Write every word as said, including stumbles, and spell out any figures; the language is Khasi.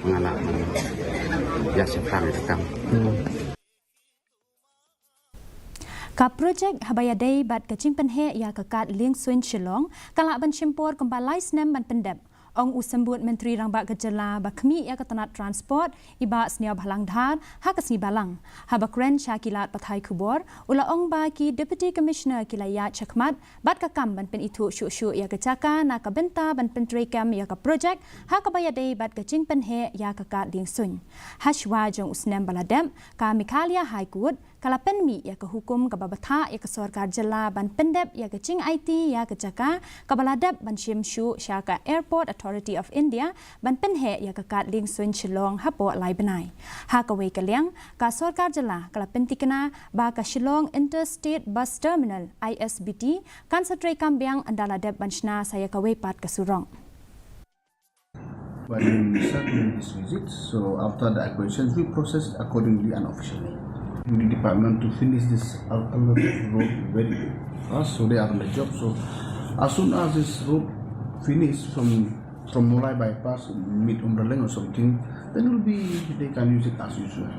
Nga lah ban ïa shaphrang ïa ka kam. Ka projek haba ïadei bad ka jingpynheh ïa ka kad liengsuiñ Shillong ka lah ban shim por kumba lai snem ban pyndep, ong u Symbud Myntri Rangbah ka jylla ba khmih ïa ka tnat transport, i Bah Sniawbhalang Dhar, ha ka sngi Balang. Haba kren sha ki lad pathai khubor, u la ong ba ki Deputy Commissioner ki la ïaid shakhmat bad ka kam ban pynithuh shuh shuh ïa ka jaka na ka bynta ban pyntreikam ïa ka projek ha kaba ïadei bad ka jingpynheh ïa ka kad liengsuiñ. Hashwa jong u snem ba la dep, ka Meghalaya High Court ka la pynmih ïa ka hukum kaba bthah ïa ka sorkar jylla ban pyndep ïa ka jingaiti ïa ka jaka kaba la dep ban shim shuh sha ka Airport Authority of India ban pynheh ïa ka kad liengsuiñ Shillong hapoh lai bnai. Ha kawei ka liang, ka sorkar jylla ka la pyntikna ba ka Shillong Interstate Bus Terminal, I S B T, kan sa treikam biang ynda la dep ban shna sa ïa kawei pat ka surok. But in circling this visit, so after the acquisitions, we process accordingly and officially. The department to finish this alternative road very fast, so they are on the job. So as soon as this road finish from from Molai bypass, mid Umraling or something, then will be they can use it as usual.